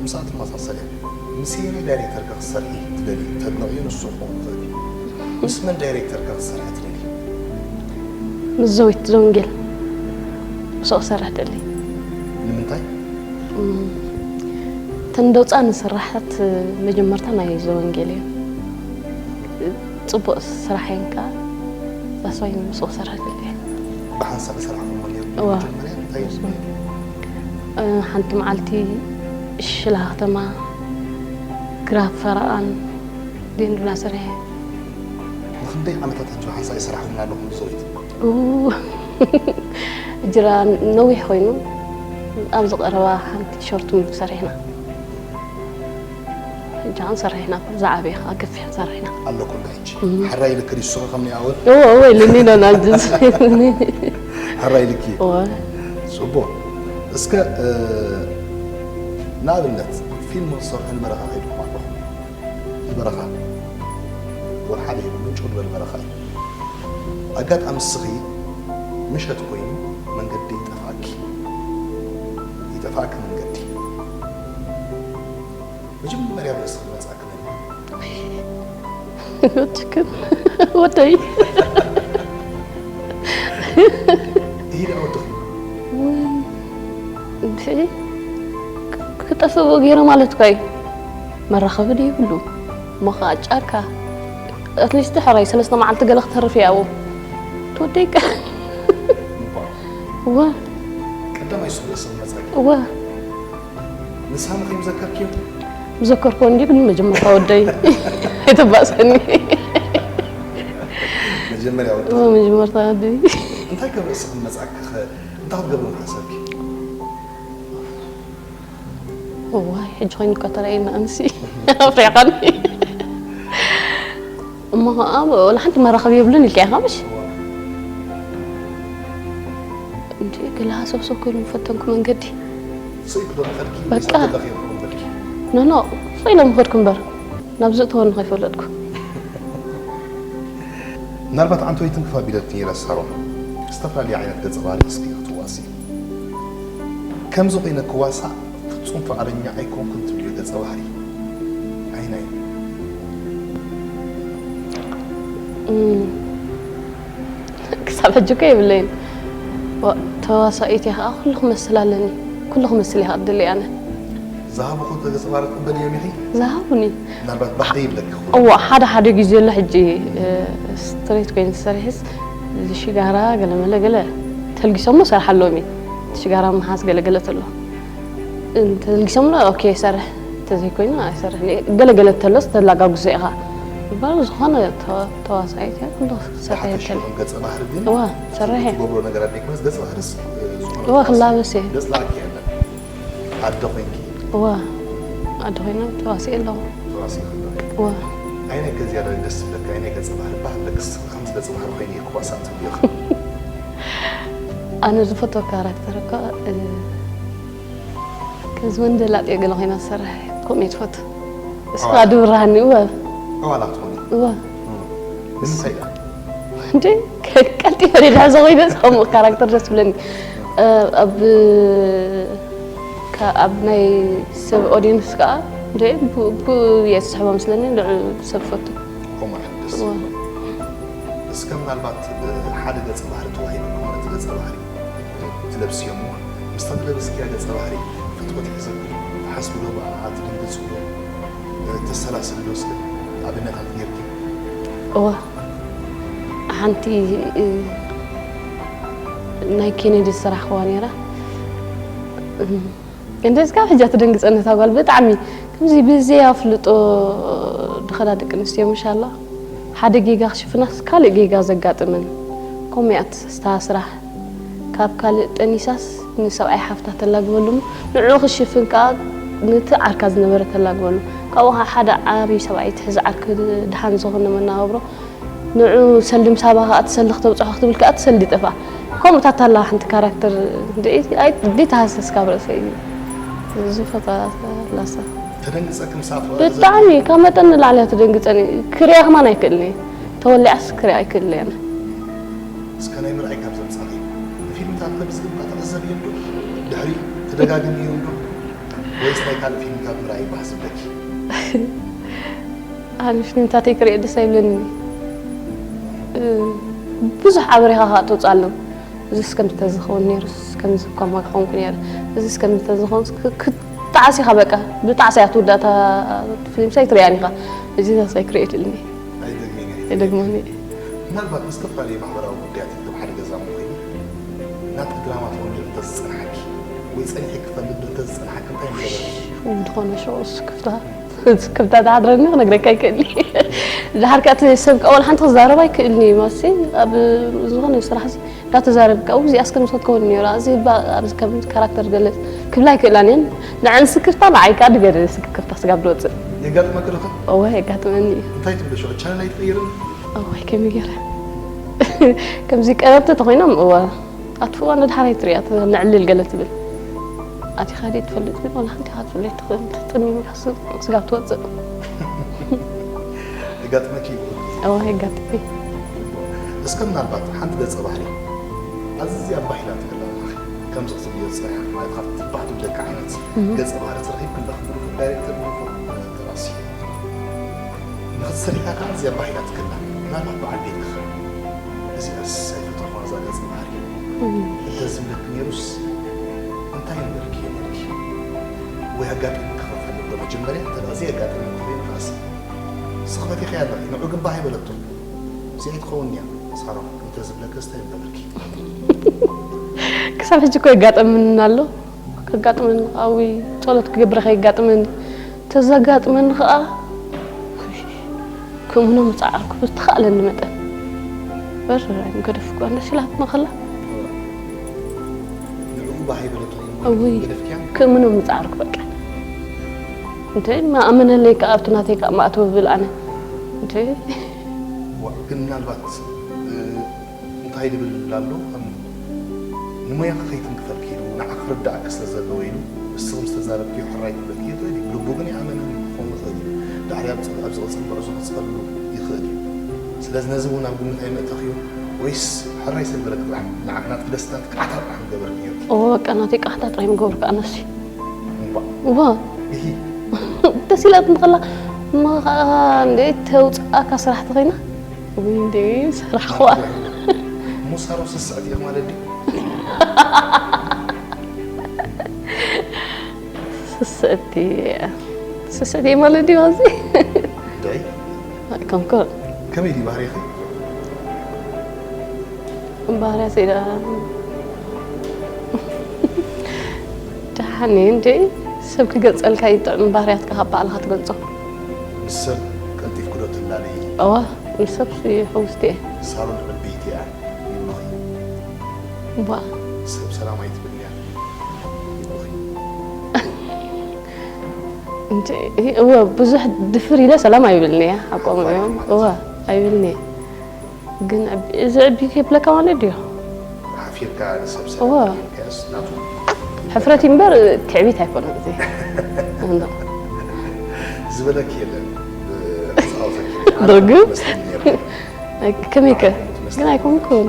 ምስኣ ትመሳሰል እያ። ምስ ኣየናይ ዳይሬክተር ከ ክትሰርሒ ትደልዪ? ተድንቕዮ ንሱ ክኸውን ይኽእል እዩ። ምስ መን ዳይሬክተር ከ ክትሰርሒ ትደልዪ? ምስ ዘዊት ዘወንጌል ምስኡ ክሰርሕ ደሊ። ንምንታይ? እተን ደውፃ ንስራሓት መጀመርታ ናይ ዘወንጌል እዩ። ፅቡቅ ስራሕ እየን ከዓ ዛስዋይ ምስኡ ክሰርሕ ደሊ። ብሓንሳብ ዝሰራሕኩሞ ነይሩ እዋ። መጀመርያ እንታይ እዩ? ሓንቲ መዓልቲ ሽላ ከተማ ግራፍ ፈረቓን ዴንዱና ስርሐ። ንክንደይ ዓመታት ሕጂ ሓንሳብ ይሰራሕኩምና ኣለኹም ብዘዊት? ኡ፣ እጅራ ነዊሕ ኮይኑ ኣብዚ ቀረባ ሓንቲ ሾርት ሙቪ ሰሪሕና። ሕጂ ኸዓ ንሰርሕ ኢና፣ ዝዓበየ ኸዓ ገፊሕ ንሰርሕ ኢና። ኣለኩሉ ሕጂ ሓራይ ልክ ድዩ ንስኺ ከምኒ ኣወል? እወ እወ ኢሉኒ ዶ ናንጅስ ኢሉኒ። ሓራይ ልክ እዩ። እወ ጽቡቕ። እስከ እ፣ ንኣብነት ፊልም ክትሰርሑ ንበረኻ ከይድኩም ኣለኹም። ንበረኻ ወላ ሓደ የብሉን፣ ጭው ዝበለ በረኻ እዩ። ኣጋጣሚ እስኺ ምሸት ኮይኑ መንገዲ ይጠፍኣኪ፣ ይጠፍኣኪ መንገዲ። መጀመርያ ኣብ ርእስኺ ዝመጽኣኪ መን እዩ? ወድክን ወደይ ይሄ ደኣ ወድኺ። እንዴ ክጠፍእ ገይረ ማለት እኳ እዩ። መራኸቢ ዶ ይብሉ እሞ ከዓ ጫካ ኣትሊስት ሕራይ ሰለስተ መዓልቲ ገለ ክተርፍ እያ ኣብኡ ትወደይ ቀ እምቧ። እወ ቀዳማይ እሱ ርእስኺ ዝመጽኣኪ። እወ ንስኻ መኸይ ምዘከርክዮ? ምዘከርኮ እንዲ ግን መጀመርታ ወደይ ኣይተባእሰኒ መጀመርያ ወዲ። እወ መጀመርታ ወደይ እንታይ ከም ርእስኺ ዝመጽኣኪ ኸ እንታይ ክትገብሪ ምሓሰብኪ? እዋይ ሕጂ ኮይኑ እኳ ተራእየና ኣንሲ ኣፍሪቃኒ እሞ ከዓ ወላ ሓንቲ መራኸቢ የብሉን ኢልካ ኢኻ ምሽ እንዲ ገለ ሃሰብሰብ ኮይኑ ፈተንኩ መንገዲ ስኢት ዶ ንኸድኪ በቃ። ወይስ ኣብ ዘለኽዮ ክኾን በልኪ? ኖኖ ስቕ ኢለ ምኸድኩ እምበር ናብ ዝእተወኒ ከይፈለጥኩ ምናልባት ዓንተወይትን ክፋ ቢለትኒ ኢለ ሳሮን ዝተፈላለየ ዓይነት ገጸ ባህሪ እስኪ ክትዋሲ ከምዚ ኮይነ ክዋሳእ ፍጹም ፍቓደኛ ኣይኮንኩን ትብልዮ ገጸ ባህሪ ኣይናይ እም፣ ክሳብ ሕጂ እኮ የብለይን ዋ- ተዋሳኢት እየ ከዓ ኩሉ ክመስል ኣለኒ ኩሉ ክመስል እየ ከዓ ድሊ ኣነ ዝሃብኹ ገጸ ባህሪ ትቕበልዮም ኢኺ? ዝሃቡኒ ምናልባት ባሕደ ይብለኪ ክኸውን እዋ ሓደ ሓደ ግዜ ኣሎ ሕጂ ስትሬት ኮይኑ ዝሰርሕስ እዚ ሽጋራ ገለመለ ገለ ተልጊሶሞ ሰርሓሎም እዩ ሽጋራ መሓዝ ገለገለ ተሎ እንተልጊሶምሎ ኦኬ ሰርሕ እንተዘይኮይኑ ኣይሰርሕን እየ ገለገለ ተሎስ ተላጋጉሶ ኢኻ እምበር ዝኾነ ተዋ- ተዋሳኢት እያ ኩሉ ክሰርሕ ብሓፈሽኡ ይከል ከም ገጸ ባህሪ ግን እዋ ሰርሕ እየ ትገብሮ ነገር ኣደይኮነስ ገጸ ባህርስ ዝኾነ እዋ ክላበስ እየ ገጽ ለኣኪ የለን ኣደ ኮይንኪ እዋ ኣደ ኮይና ተዋሲእ ኣለኹ ተዋሲኺ ኣለኺ እዋ ኣይናይ ከዚያ ደስ ዝብለካ ኣይናይ ገጸ ባህሪ ባህለክስ ከምዚ ገጸ ባህሪ ኮይነ እየ ክዋሳእ ትብልዮ ኣነ ዝፈትዎ ካራክተር እኮ እ፣ ከምዚ ወንደላጤ ገለ ኮይና ዝሰርሕ ከምኡ እየ ትፈቱ እስኻ ኣዋ። ድብርሃኒ እወ ኣዋላ ክትኾኒ እወ እም። ንምንታይ ደኣ እንዴ ቀልጢፈ ድሕዞ ኮይነ ከምኡ ካራክተር ደስ ብለኒ እ፣ ኣብ ካ- ኣብ ናይ ሰብ ኦዲየንስ ከዓ እንዴ ቡ- ቡ- እየ ዝስሕቦ ምስለኒ ልዑ ሰብ ፈቱ ከምኡ ዓይነት ደስ እወ እስከ ምናልባት እ፣ ሓደ ገጸ ባህሪ ተዋሂቡ ከሆነ እቲ ገጸ ባህሪ ትለብስዮ እሞ ምስታ ዝለበስክያ ገጸ ባህሪ ፍትወት ይሕዘብ ትሓስቢ ዶ ብኣ ትድንግጽ ዶ እ፣ ተሰላስል ዶ እስከ ኣብነታት ጌርኪ እወ ሓንቲ እ፣ ናይ ኬኔዲ ዝሰራሕክዋ ነይራ እንደ እስካብ ሕጂ ትደንግጸኒ እታ ጓል ብጣዕሚ ከምዚ ብዘይ ኣፍልጦ ድኸዳ ደቂ ኣንስትዮ ምሻላ ሓደ ጌጋ ክሽፍናስ ካልእ ጌጋ ዘጋጥመን ከምኡ እያ እታ ስራሕ ካብ ካልእ ጠኒሳስ ንሰብኣይ ሓፍታ ተላግበሉ እሞ ንዕኡ ክሽፍን ከዓ ነቲ ዓርካ ዝነበረ ተላግበሉ ካብኡ ከዓ ሓደ ዓብዪ ሰብኣይ ትሕዚ ዓርኪ ድሓን ዝኾነ መናባብሮ ንዑ ሰልዲ ምሳባ ከዓ ትሰልዲ ክተብፅሖ ክትብል ከዓ ትሰልዲ ጠፍኣ ከምኡታት ኣላ ሓንቲ ካራክተር እንዴት ሃሰስ ካብ ርእሰ እዩ ዝፈታ ላሳ ተደንግጸ ክምሳፍ ብጣዕሚ ካብ መጠን ንላዕሊ እያ ትደንግፀኒ ክሪያ ከማን ኣይክእልን እየ ተወሊዓስ ክሪያ ኣይክእልን እየ እስከ ናይ ምርኣይ ካብ ዘምጻኺ ንፊልምታትና ብዝግባእ ተዕዘብዮም ዶ ድሕሪ ተደጋግምዮም ዶ ወይስ ናይ ካልእ ፊልምታት ምርኣይ ባህ ዝብለኪ? ኣነ ፊልምታተይ ክሪኦ ደስ ኣይብለኒ። እ፣ ብዙሕ ኣብሪኻ ኸኣ ትወፅእ ኣለዉ። እዚስ ከምዚ ተዝኸውን ነይሩስ፣ ከምዚ እኳ ማ ክኾንኩ ነይረ። እዚስ ከምዚ ተዝኸውን ክ-፣ ክጣዕስ ኢኻ በቃ። ብጣዕሳ እያ ትውዳእ እታ ፊልምስ ኣይትሪኣን ኢኻ። እዚ ዛስ ኣይክሪኦ ይደልኒ። ኣይደግሜን እየ። ኣይደግሞን እየ። ምናልባት ንዝተፈላለዩ ማሕበራዊ ጉዳያት ኣብ ሓደ ገዛ እሞ ኮይኑ ናትኪ ድራማ ተወዲኡ እንተዝጸንሓኪ ወይ ጸኒሑ ክፈልጥ ዶ እንተዝጸንሓኪ እንታይ ምገበርኪ? ው፣ ዝኾነ ሸው ስክፍታ፣ ስክፍታ ዝሓድረኒ ክነግረካ ኣይክእልኒ። ድሓር ከኣ እቲ ሰብ ከኣ ወላ ሓንቲ ክዛረብ ኣይክእልኒ። ማሲ ኣብ ዝኾነ ስራሕ ሲ እንዳተዛረብካ፣ "ው፣ እዚኣስ ከምዚ ክትከውን ነይራ፣ እዚ ባ-፣ ኣብዚ ከም ካራክተር ገለ" ክብላ ኣይክእላን እየን። ንዐን ስክፍታ፣ ንዓይ ከኣ ድገደ ስክፍታ ስጋብ ዝወጽእ። የጋጥመኪ ዶ ኸ? እወ፣ የጋጥመኒ እዩ። እንታይ ትብሊ ሽዑ? ቻነል ኣይትቕይርን? እወ፣ ከመይ ገይረ? ከምዚ ቀረብቲ ተኾይኖም፣ እወ፣ ኣጥፍእዋ፣ ንድሓር ኣይትሪኣ፣ ነዕልል ገለ ትብል። ኣቲኻ ድዩ ትፈልጥ? ግን ወላ ሓንቲ ኢኻ ትብለይ ትኽእል፣ ትጥምይ፣ ስጋብ ትወጽእ። የጋጥመኪ እዩ? እወ፣ የጋጥመኒ። እስከ ምናልባት ሓንቲ ገጸ ባህሪ ኣዝያ ኣባሂላትኪ ኣላ፣ ከምዚ ክትብልዮ ዝጸንሐ፣ ማለት ካብ ትባህ ትብለካ ዓይነት እህ። ገጸ ባህሪ ትረኺብኪ ኣለኺ፣ ብርቱዕ ዳይሬክተር፣ ብርቱዕ ደራሲ። ንኽትሰርሕያ ከኣ ኣዝያ ኣባሂላትኪ ኣላ። ምናልባት በዓል ቤትኪ ኸ? እዚኣስ ኣይፈተኹዋን እዛ ገጸ ባህሪ። እህ። እንተዝብለኪ ነይሩስ እንታይ ምበልክዮ ነይርኪ? ወይ ኣጋጢሙኪ ክፈልጥ ዶ መጀመርያ? እንተ ደኣ ዘየጋጠመኪ ኮይኑ ከኣስ ንስኺ ፈቲኽያ ኣለኺ። ንዑ ግን ባህ ኣይበለቶ። እዚኣ ኣይትኸውን እያ ሳሮን፣ እንተዝብለክስ እንታይ ምበለኪ? ክሳብ ሕጂ እኮ የጋጠመኒ ኣሎ። ከጋጥመኒ፣ ኣዊ ጸሎት ክገብር ከየጋጥመኒ። ተዘጋጥመኒ ከኣ፣ ክእምኖ ምጸዓርኩ ብዝተኻእለኒ መጠን። በርር ኣይምገደፍኩ፣ ኣነ ሲላት መኸላ። ንዕኡ ባህ ኣይበለቶ እውይ፣ ገደፍክያ? ክእምኖ ምጸዓርኩ በቃ። እንተ ማእመነለይ ከኣ ኣብቲ ናተይ ከኣ ማእተዊ ብል ኣነ። እንተ ዋ፣ ግን ምናልባት፣ እ፣ እንታይ ድብል ኣሎ? ከም ንሞያኺ ከይትንክፈልኪ ኢሉ፣ ንዓኺ ክርድኣኪ ስለ ዘለዎ ኢሉ፣ ንስኺ ምስ ተዛረብክዮ ሕራይ ክብለኪ ይኽእል እዩ። ልቡ ግን ይኣመንን ክኸውን ይኽእል እዩ። ድሕሪ ኣብ ፅ-፣ ኣብ ዝቕጽል ጉዕዞ ክጸሉ ይኽእል እዩ። ስለዚ ነዚ እውን ኣብ ግምት ኣይመእተኽዮ ወይስ ሕራይ ስለ ዝበለኪ ጥራሕ ንዓኺ ናትኪ ደስታ ቃሕታ ጥራሕ ምገበርክዮ? እወ፣ በቃ ናተይ ቃሕታ ጥራይ ምገብርኩ ኣነሲ። እምባእ። እወ። እሂ። ደስ ኢላትኒ ከላ፣ እሞ ኸኣ እንደ ተውጽኣካ ስራሕ ተኾይና፣ ወይ እንደ ስራሕ ኸዋ። ሙሳሮ ስስዕት እየ ማለት ድዩ? ስስዕቲ፣ ስስዕቲ ማለት ድዩ ኣብዚ? ደይ? ኣይኮንኩን። ከመይ ድዩ ባህሪኺ? ባህርያት ኢለ ደሓን እንደ ሰብ ክገልጸልካ ይጥዕም፣ ባህርያትካ ካብ ባዕልኻ ትገልጾ። ምስ ሰብ ቀልጢፍኪ ዶ ትላለዪ? እዋ፣ ምስ ሰብ ሕውስቲ እየ። ሳሮን ዕብይቲ እያ ይብሉኺ። እዋ። ሰብ ሰላም ኣይትብልን እያ ይብሉኺ። እንጂ፣ እወ፣ ብዙሕ ድፍር ኢለ ሰላም ኣይብልን እየ። ኣብ ቆምኦም፣ እወ፣ ኣይብልን እየ። ግን ዕቢ-፣ እዚ ዕቢ ከይብለካ ማለት ድዩ? ሓፊርካ ንሰብ እወ። ሰላም ኢልካስ ናቱ ሕፍረት እዩ እምበር ትዕቢት ኣይኮነን እዚ። ዝበለክ የለን። ብሕፃውተክ ዶ ግን? መስለኒ ነይሩ። ከመይ ከ? መስለኒ ግን ነይሩ። ኣይኮንኩን።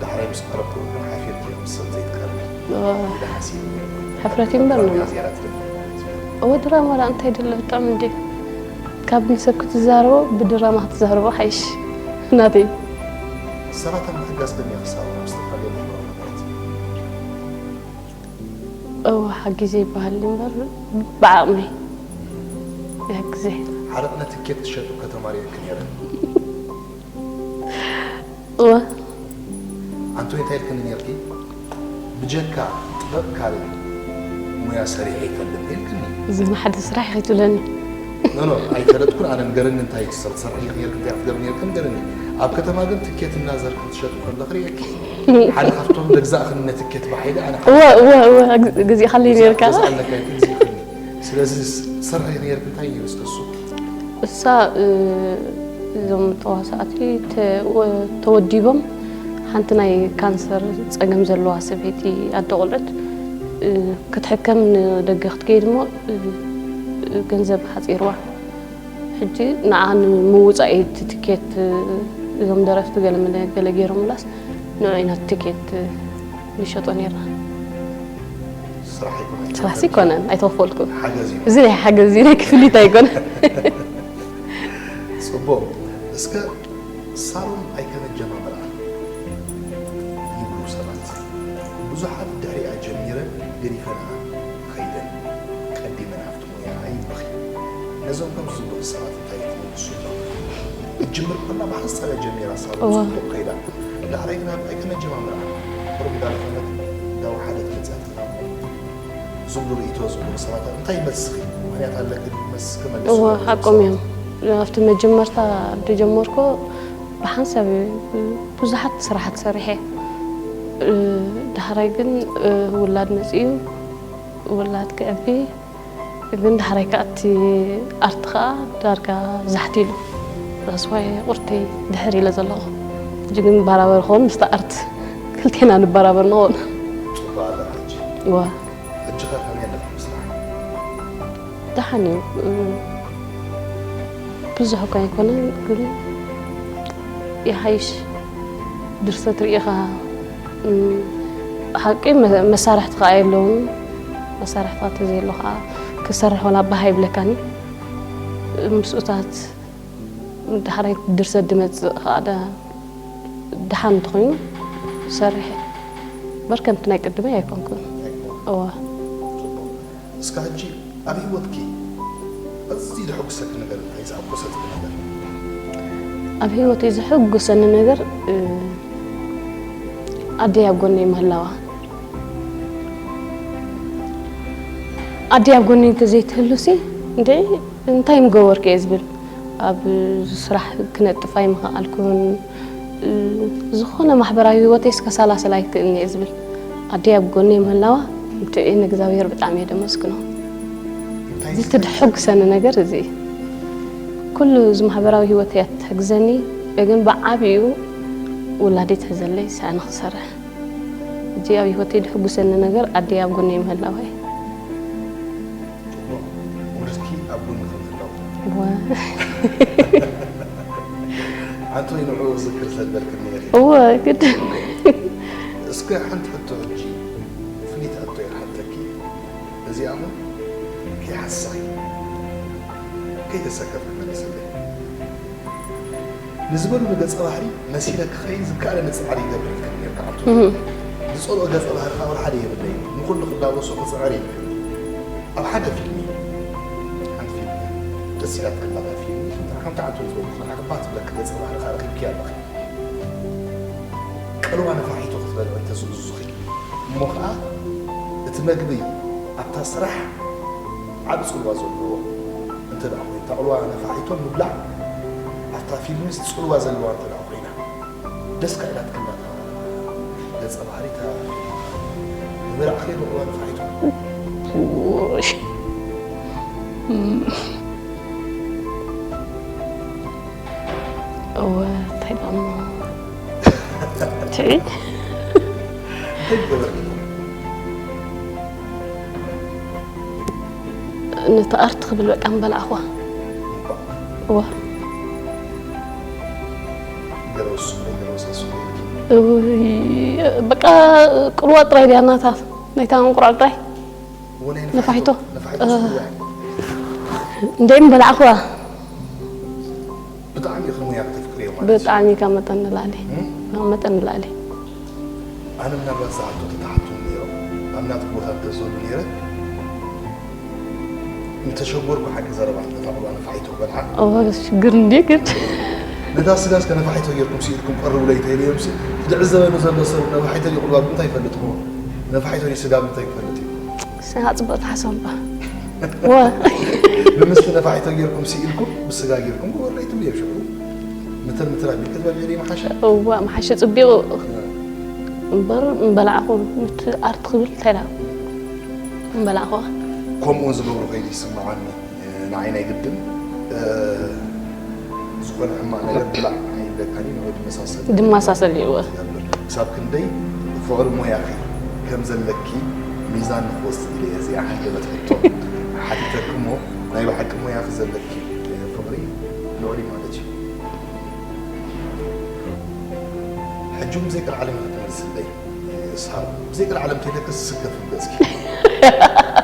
ዳሕራይ ምስ ቀረብኩ ግን ሓፊርኪ ምስ ሰብ ዘይትቀርቢ እወ። ኢለ ሓሲበ ነይሩ። ሕፍረት እዩ እምበር ድራማ ነው። ዝያዳ ትደሊ። እወ ድራማ ደኣ እንታይ ደሎ ብጣዕሚ እንዴ። ካብ ንሰብ ክትዛረቦ ብድራማ ክትዛረቦ ሓይሽ ናተይ። ሰባት ኣብ ምሕጋዝ ከመይ ክሳብ ናብ ዝተፈላለዩ ማሕበራዊ ነገራት? እወ ሓጊዘ ይበሃል እምበር ብዓቕመይ ይሕግዘ። ሓደ ቅነ ትኬት ትሸጡ ከተማ ርእየኪ ነይረ። እወ። ኣንቶይ እንታይ ኢልክኒ ነይርኪ? ብጀካ ጥበብ ካልእ ሙያ ሰሪሐ ኣይፈልጥን ኢልክኒ። እዚ ንሓደ ስራሕ ኢኺ ትብለኒ። ኖ፣ ኖ፣ ኣይፈለጥኩን ኣነ። ንገረኒ፣ እንታይ ትሰር-፣ ትሰርሒ ኢኺ ነይርኪ፣ እንታይ ክትገብሪ ነይርኪ ንገረኒ። ኣብ ከተማ ግን ትኬት እናዘርኪ ክትሸጢ ከለኺ ርእየኪ። ሓደ ካብቶም መግዛእኽኒ ትኬት ብሓይሊ ኣነ እወ፣ እወ፣ እወ፣ ግዝ-፣ ገዚእኻለይ ነይርካ። ገዛእለካ ኢልክኒ፣ ገዚእኽኒ። ስለዚ ትሰርሒ ኢኺ ነይርኪ፣ እንታይ ነይሩ እስከ እሱ? እሳ፣ እ፣ እዞም ተዋሳእቲ ተ-፣ ወ-፣ ተወዲቦም ሓንቲ ናይ ካንሰር ጸገም ዘለዋ ሰበይቲ ኣደ ቆልዑት፣ እ፣ ክትሕከም ንደገ ክትከይድ እሞ፣ እ፣ ገንዘብ ሓጺርዋ። ሕጂ ንዓ ንምውጻእ እዩ እቲ ትኬት፣ እ፣ እዞም ደረፍቲ ገለ መለ-፣ ገለ ገይሮሙላስ ንዑ ኢና ትኬት፣ እ፣ ንሸጦ ነይርና። እሳ ስራሕ ኣይኮነን ኣይተኸፈልኩን። እዚ ናይ ሓገዝ እዩ፣ ናይ ክፍሊት ኣይኮነን። ፅቡቅ። እስከ ሳሮን ኣይከነ ጀማምራ ይብሉ ሰባት። ብዙሓት ድሕሪኣ ጀሚረን ገዲፈንኣ ኸይደን ቀዲመን ኣብቲ ሞያ ኣይበኺ። ነዞም ከምዚ ዝበሉ ሰባት እንታይ ትምልሱ ኣለኹም? ክትጅምር ከላ ብሓንሳብ እያ ጀሚራ ሳሮን፣ ጽቡቕ ከይዳ። ዳሕራይ ግን ኣብ ኣይከነ ጀማምራ ቁሩብ እንዳደኸመት እንዳወሓደት መጽያ ትኸዳ። ዝብሉ ርእይቶ ዝህቡ ሰባት እንታይ ይመስኺ? ምኽንያት ኣለኪ ዶ ይመስኺ? መልሱ እወ ይመልሱ ሓቆም ሰባት። እዮም። ኣብቲ መጀመርታ ዝጀመርኮ ብሓንሳብ እዩ። ብዙሓት ስራሓት ሰሪሐ። እ፣ ዳሕራይ ግን እ፣ ውላድ መፅኡ፣ ውላድ ክዕቢ። ግን ዳሕራይ ከዓ እቲ ኣርት ከዓ ዳርጋ ዛሕቲ ኢሉ። ዳስዋይ ቁርተይ ድሕር ኢለ ዘለኹ። ሕጂ ግን በራበር ኾን ምስቲ ኣርት ክልቴና ንበራበር ንኾን። ጽቡቕ ኣሎ ሕጂ። እወ። ሕጂ ኸ ከመይ ኣለኪ ምስራሕ? ደሓን እዩ። እ፣ ብዙሕ እኳ ኣይኮነን፣ ግን ይሓይሽ። ድርሰት ርኢኻ፣ እ፣ ሓቂ መ-፣ መሳርሕቲ ኸዓ የለውን። መሳርሕቲ ኸዓ ተዘየሎ ኸዓ ክሰርሕ ወላ ባህ ኣይብለካን እዩ። ምስኡታት ዳሕራይ ድርሰት ድመጽእ ኸዓ ደ-፣ ደሓን እንተኾይኑ ሰርሕ። እምበር ከምቲ ናይ ቅድመይ ኣይኮንኩን። እወ። ጽቡቕ። እስከ ሕጂ ኣብ ህይወትኪ ኣዝዩ ዘሐጉሰኪ ነገር እንታይ? ዘሐጎሰኪ ነገር? ኣብ ህይወተይ ዘሐጉሰኒ ነገር፣ እ፣ ኣደይ ኣብ ጎነይ ምህላዋ። ኣደይ ኣብ ጎነይ እንተዘይትህሉሲ፣ እንደ እንታይ ምገበርኩ እየ ዝብል። ኣብ ስራሕ ክነጥፍ ኣይምኸኣልኩን። እ፣ ዝኾነ ማሕበራዊ ህይወተይ እስከ ሰላሰል ኣይክእልን እየ ዝብል። ኣደይ ኣብ ጎነይ ምህላዋ፣ እንተ ንእግዚኣብሔር ብጣዕሚ እየ ደመስግኖ። እንታይ እዚ ትድሕጉሰኒ ነገር እዚ እዩ። ኩሉ እዚ ማሕበራዊ ህይወት እያ ትሕግዘኒ፣ ግን ብዓቢኡ ውላደይ ትሕዘለይ፣ ስዕነ ክሰርሕ። እዚ ኣብ ህይወተይ ድሕጉሰኒ ነገር ኣደይ ኣብ ጎነይ ምህላዋ እዩ። ጽቡቕ። ውሉድኪ ኣብ ጎንኺ ምህላው። እወ። ኣንቶይ ንዕኡ ክዝክር ሰልበልክኒ ኢኺ። እወ፣ ግድን። እስከ ሓንቲ ሕቶ ሕጂ ፍልይቲ ሕቶ እየ ክሓተኪ። እዚኣ እውን ከይሓሳይ ከይተሰከፍኪ መልስለይ። ንዝበሉ ንገጸ ባህሪ መሲለ ክኸይድ ዝከኣለኒ ጻዕሪ ይገብር ኢልክኒ ነይርካ ዓንቱ። እህ። ዝጸልኦ ገጸ ባህሪ ከኣ ወላ ሓደ የብለይን። ንኹሉ ክላበሶ ክጽዕር ኢልክኒ። ኣብ ሓደ ፊልሚ፣ ሓንቲ ፊልሚ ደስ ኢላትክላ እታ ፊልሚ፣ ሓንቲ ዓንቱ ዝገብሩ ንዓኺ ባህ ትብለኪ ገጸ ባህሪ ከኣ ረኺብኪ ኣለኺ። ቀልዋ ነፋሒቶ ክትበልዒ እንተዝእዙኺ፣ እሞ ኸኣ እቲ መግቢ ኣብታ ስራሕ ዓቢ ጽልዋ ዘለዎ እንተ ደኣ ኮይኑ፣ እታ ቀልዋ ነፋሒቶ ምብላዕ ኣብታ ፊልምስ ጽልዋ ዘለዋ እንተ ደኣ ኮይና፣ ደስ ከ ኢላትክላ እታ ገጸ ባህሪ እታ ፊልም? ምበላዕክዮ ዶ ቀልዋ ነፋሒቶ? ውይ። እወ፣ እንታይ ደሞ? ትዒ? እንታይ ገበርክዮ? ነቲ ኣርት ክብል በቃ ምበላዕኹዋ። እዋ። ገለ ወስኹ፣ ገለ ወሰስኹ ኢልኪ። እውይ፣ በቃ ቅልዋ ጥራይ ድያ ናታ፣ ናይታ እንቁራዕ ጥራይ። ወናይ ነፋሒቶ። ነፋሒቶ ስዋ። እንደ ምበላዕኹዋ። ብጣዕሚ ኢኺ ሙያ ክተፍቅርዮ ማለት እዩ። ብጣዕሚ ካብ መጠን ንላዕሊ። እም? ካብ መጠን ንላዕሊ። ኣነ ምናልባት ዝኣቱ ተታሓቱ ነይሮም ኣብ ናትኩ ቦታ እንተዘሉ ነይረ፣ እንተሸጎርኩ ሓቂ ዘረባ ነታ ቁልዋ ነፋሒቶ ክበልዓ። እወ፣ ሽግር እንዴ ግድ። ነታ ስጋ እስከ ነፋሒቶ ጌርኩም ስኢልኩም ቀርቡለይ ተይለዮምሲ፣ ዝዕዘበኒ ዘሎ ሰብ ነፋሒቶ ድዩ ቁልዋ ብምንታይ ይፈልጥ ይኸውን? ነፋሒቶ ድዩ ስጋ ብምንታይ ክፈልጥ እዩ? ስጋ ጽቡቕ ተሓሰብባ። ወ። ብምስቲ ነፋሒቶ ጌርኩም ስኢልኩም፣ ብስጋ ጌርኩም ግበሩ ለይትብልዮ ሽዑ። ምትር ምትር ኣቢልኪ ትበልዒ ድዩ መሓሸ? እዋ፣ መሓሸ ጽቢቑ። እምበር ምበላዕኹ፣ ምት ኣርት ክብል እንታይ ኢላ? ምበላዕኹ። ከምኡ ዝገብሩ ከይዱ ይስምዓኒ። ንዓይ ናይ ግድን፣ እ፣ ዝኾነ ሕማቕ ነገር ብላዕ ኣይብለካን እዩ፣ ንዑ ድመሳሰል። ድመሳሰል እዩ፣ እወ። ትገብር። ክሳብ ክንደይ ፍቕሪ ሞያኺ ከም ዘለኪ ሚዛን ንክወስድ ኢለ እየ እዚኣ ሃንደበት ሕቶ ሓቲተኪ እሞ፣ ናይ ብሓቂ ሞያኺ ዘለኪ ፍቕሪ ልዑል እዩ ማለት እዩ። ሕጂ እውን ብዘይ ቀልዓለም ኢኺ ትመልስለይ። ሳሮን፣ ብዘይ ቀልዓለም ተይለክስ ስከፍ ገጽኪ።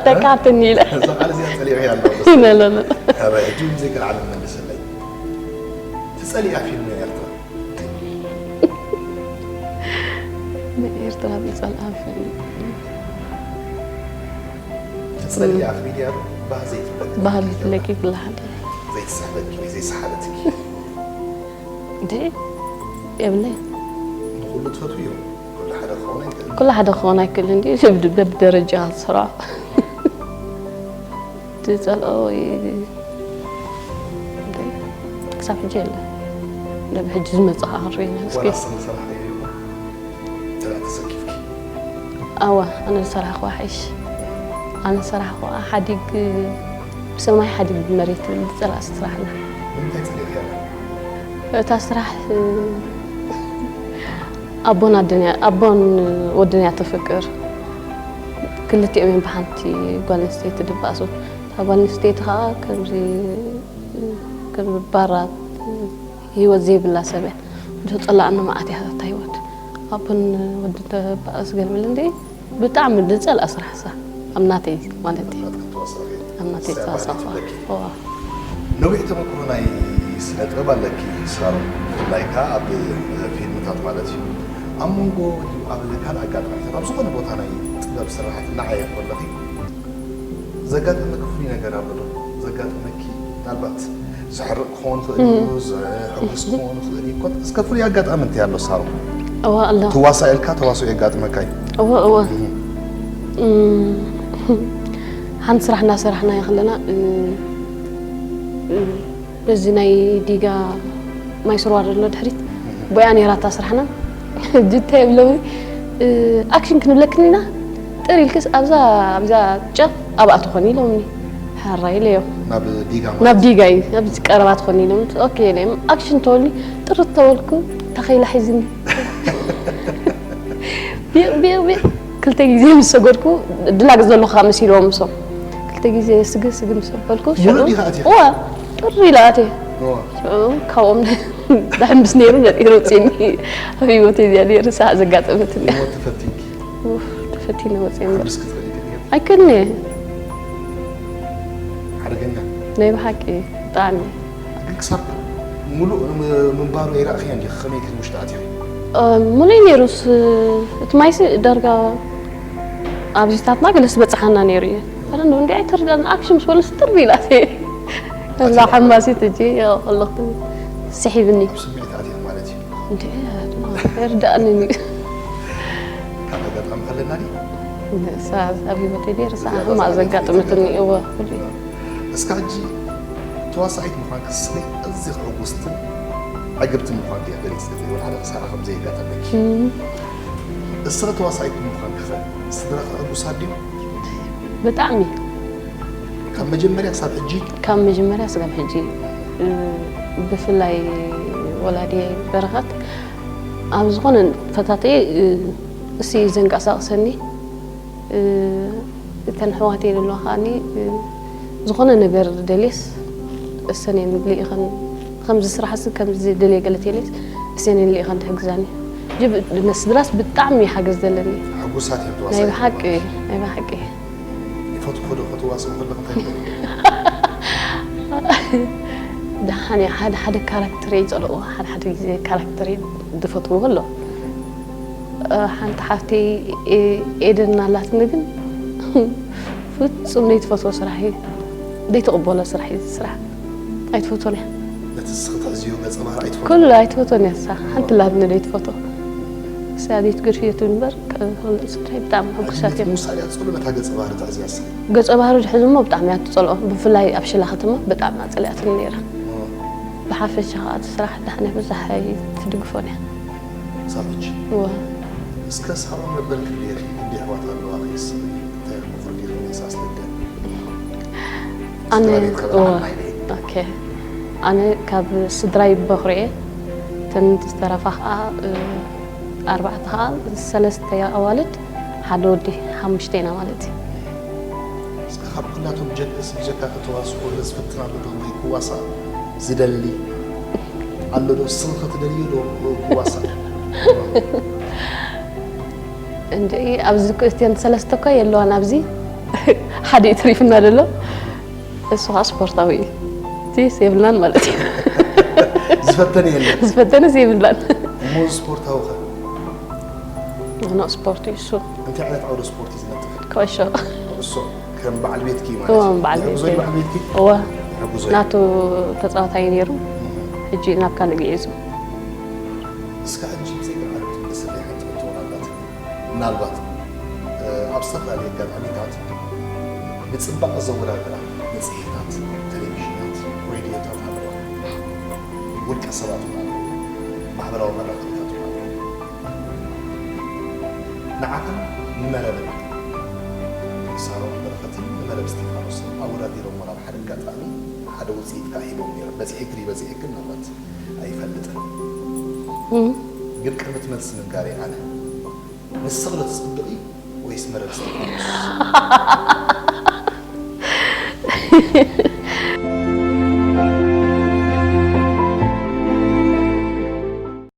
ተካትኒ ኢለ እዛ ቃል እዚኣ ጸሊዕያ ኣለዋ። ኢለ ኣለና። ሕጂ እውን ዘይከልዓለ መልሰለይ። ትጸሊኣ ፊልም እያ ኤርትራ። ንኤርትራ ዝጸልኣ ፊልም ትጸሊኣ ፊልም እያ ዶ? ባህል ዘይትብለኪ። ባህል ይፍለኪ ክልሓደ ዘይትስሕበኪ ወይ ዘይሰሓበትኪ። እንዴ የብለይ ንኹሉ ትፈትውዮ። ኩሉ ሓደ ክኸውን ኣይክእልን። ኩሉ ሓደ ክኸውን ኣይክእልን እንዲ በብደረጃ ስራሕ ዝጸልኦ ወይ እንዴ ክሳብ ሕጂ የለ ነብ ሕጂ ዝመጽእ ከዓ ክርእየና እስኪ ዋላ ስም ሰራሕ እዩ። ተላ ተሰኪፍኪ። ኣዋ ኣነ ዝሰራሕክዋ ሓይሽ ኣነ ዝሰራሕክዋ ሓዲግ ብሰማይ ሓዲግ ብመሬት ዝብል ዝጸላእ ስራሕና ንምንታይ ጸሊእኪያ? እታ ስራሕ ኣቦን ኣደንያ ኣቦን ወድንያ ተፍቅር ክልቲኦም እዮም ብሓንቲ ጓል ኣንስተይቲ ድባእሱ እታ ጓል ኣንስተይቲ ከዓ ከምዚ ከም ባራ ህይወት ዘይብላ ሰብ እያ እንዶ ጸላእና መዓት እያ እታ ህይወት ኣቦን ወዲ ተባእስ ገልብል እንደ ብጣዕሚ ዝጸልኣ ስራሕ ሳ ኣብ ናተይ ማለት እዩ ኣብ ናተይ ተዋሳኺ እዋ ነዊሕ ተመክሮ ናይ ስነ ጥበብ ኣለኪ ሳሮን፣ ብፍላይ ከኣ ኣብ ፊልምታት ማለት እዩ። ኣብ መንጎ ድዩ ኣብ ካልእ ኣጋጣሚታት ኣብ ዝኾነ ቦታ ናይ ጥበብ ስራሓት እናዓየ ከለኺ ዘጋጠመኪ ፍሉይ ነገር ኣሎ ዶ? ዘጋጠመኪ ምናልባት ዘሕርቕ ክኸውን ይኽእል እዩ፣ ዘሕጉስ ክኸውን ይኽእል እዩ። ኮት እስከ ፍሉይ ኣጋጣሚ እንታይ ኣሎ ሳሮን? እዋ ኣሎ ትዋሳእ ኢልካ ተዋስኦ የጋጥመካ እዩ። እወ እወ ሓንቲ ስራሕ እናሰራሕና ከለና በዚ ናይ ዲጋ ማይ ስርዋ ዘሎ ድሕሪት ቦያ ነይራታ ስራሕና ጅታ የብለዊ ኣክሽን ክንብለክን ኢና ጥር ኢልክስ ኣብዛ ኣብዛ ጨፍ ኣብኣ ትኾኒ ኢሎምኒ ሓራ ኢለዮም ናብ ዲጋ ናብ ዲጋ እዩ ኣብዚ ቀረባ ትኾኒ ኢሎም ኦኬ ኢለዮም ኣክሽን ተወልኒ ጥርት ተበልኩ ተኸይላ ሒዝኒ ቢቕ ቢቕ ቢቕ ክልተ ግዜ ምስ ሰገድኩ ድላግ ዘለኹ ከዓ መሲልዎም ምሶም ክልተ ግዜ ስግ ስግ ምስ በልኩ ሙሉእ ዲኻ ኣቲኻ? እዋ ጥሪ ኢለ ኣትየ እዋ፣ ሽዑ ካብኦም ደሕምብስ ነይሩ ነጢሩ ውፅኒ ኣብ ህይወት እዚኣ ነይሩ ሰዓ ዘጋጠመትኒ ሞት ተፈቲንኪ ኡፍ፣ ተፈቲነ ወፅየ እምበር ሓምስ ክትኽእሊ ክትኽእል ኣይክእልን እየ ሓደገኛ ናይ ብሓቂ ብጣዕሚ ግን ክሳብ ሙሉእ ም- ምንባሩ የራእኽያ እንዲ ከመይ ግን ውሽጢ ኣትዮ ሙሉይ ነይሩስ እቲ ማይሲ ዳርጋ ኣብዚታትና ገለ ዝበፅሓና ነይሩ እዩ ኣረ እንዲ ኣይተርዳን ኣክሽን ምስ በለስ ጥር ኢላት እዛ ሓማሲት እጂ ከለኹ ስሒብኒ ኣብ ስምዒት ኣትዮ ማለት እዩ እንዲ ርዳእኒ ካብ ኣጋጣሚ ከለና ዲ ኣብ ህይወተይ ደርሳ ሕማቅ ዘጋጥመትኒ እወ እስካ ሕጂ ተዋሳኢት ምኳን ክስኒ እዚ ሕጉስትን ዕግብትን ምኳን ዲያ ገሊፅ ዝብል ሓደ ክሳራ ከም ዘይጋጠመኪ እስኻ ተዋሳኢት ምኳን ክኸ ስድራ ክዕጉሳ ድዩ ብጣዕሚ ካብ መጀመርያ ክሳብ ሕጂ ካብ መጀመርያ ስጋብ ሕጂ እ፣ ብፍላይ ወላዲ በረኸት ኣብ ዝኾነ ፈታተየ እ፣ እሱ እዩ ዘንቀሳቕሰኒ እ፣ እተን ኣሕዋተይ ዘለዋ ከዓኒ እ፣ ዝኾነ ነገር ደልየስ እሰን እየን ልኢኸን ከምዚ ስራሕሲ ከምዚ ደልየ ገለ ተልየስ እሰን እየን ልኢኸን ትሕግዛኒ ሕጂ ብ- ስድራስ ብጣዕሚ እዩ ሓገዝ ዘለኒ ሕጉሳት እዮም ናይ ተዋሳኢት ብሓቂ ናይ ብሓቂ ይፈትዎ ዶ ክትዋስኡ ከለኹ እንታይ ይገብሩ? ደሓን እየ ሓደ ሓደ ካራክተር ይፀልእዎ ሓደ ሓደ ግዜ ካራክተር ዝፈትዎ ኣሎ ሓንቲ ሓፍተይ ኤደን ኣላትኒ ግን ፍፁም ዘይትፈትዎ ስራሕ እዩ ዘይትቕበሎ ስራሕ እዩ ስራሕ ኣይትፈትዎን እያ ነቲ እስኺ ትሕዝዮ ገፀ ባህሪ ኣይትፈልጡ ኩሉ ኣይትፈትዎን እያ ንሳ ሓንቲ ኣላትኒ ዘይትፈትዎ እሳ ዘይትገድፍዮ ትብል እምበር ስድራይ ብጣዕሚ ሕጉሳት እዮም ምሳሌ ኣፅሉ ነታ ገፀ ባህሪ ትሕዝያ እስኺ ገፀ ባህሪ ድሕዚ እሞ ብጣዕሚ እያ ትፀልኦ ብፍላይ ኣብ ሽላ ከተማ ብጣዕሚ ኣፀሊኣትኒ ነይራ ብሓፈሻ ከዓ እቲ ስራሕ ዳሕና ብዙሕ ኣይትድግፎን እያ ሳሎች እወ እስከ ሳሮን መበል ክንደይ ኢኺ ክንደይ ኣሕዋት ኣለዋኺ እስኺ እንታይ ኢኺ ምኽሪ ዲኺ ንሳ ኣስለደ ኣነ ስድራ ቤት እወ ከበላ ኦኬ ኣነ ካብ ስድራይ በኹሪ እየ እተን ዝተረፋ ከዓ እ፣ ኣርባዕተ ከዓ ሰለስተ ኣዋልድ ሓደ ወዲ ሓሙሽተ ኢና ማለት እዩ እስከ ካብ ኩላቶም ጀልስ ብጀካ ከተዋስኦ ዝፈትን ኣሎ ዶ ወይ ክዋሳእ ዝደሊ ኣሎ ዶ እስኺ ክትደልዩ ዶ ክዋሳእ እንጂ ኣብዚ እኮ እተን ሰለስተ እኮ የለዋን ኣብዚ ሓደ እዩ ተሪፍና ዘሎ። እሱ ከዓ ስፖርታዊ እዩ። እቲ የብልናን ማለት እዩ። ዝፈተን የለን። ዝፈተንስ የብልናን። እሞ ስፖርታዊ ከ ኖ ስፖርት እዩ እሱ። እንታይ ዓይነት ዓውደ ስፖርት እዩ ዝነጥፍ? ኩዕሾ። እሱ ከም በዓል ቤትኪ ማለት እዎ፣ እዩ። በዓል ይሕግዞ ቤተይ። በዓል ቤትኪ? እወ ይሕግዞ። ናቱ ተፃዋታይ እዩ ነይሩ። ሕጂ ናብ ካልእ ግዒዙ። እስከ ሕጂ ብዘይ በዓል ቤት ስለ ሓንቲ ክትወናላት ምናልባት ኣብ ዝተፈላለዩ ኣጋጣሚታት ንፅባቐ ዘወዳድራ መፅሄታት፣ ቴሌቪዥናት፣ ሬድዮታት ኣለዋ። ውልቀ ሰባት እውን ኣለዉ። ማሕበራዊ መራኸብታት እውን ኣለዉ። ንዓኽን ንመረብን ንሳሮን በረኸትን ንመረብ እስጢፋኖስን ኣወዳዲሮሞ ናብ ሓደ ኣጋጣሚ ሓደ ውፅኢት ከዓ ሂቦም ነይሮም። በፂሕክን ይበፂሕክን ምናልባት ኣይፈልጥን። ግን ቅድሚ እቲ መልሲ ምንጋረይ ኣነ ንስኺ ዶ ትፅብቒ ወይስ መረብ እስጢፋኖስ?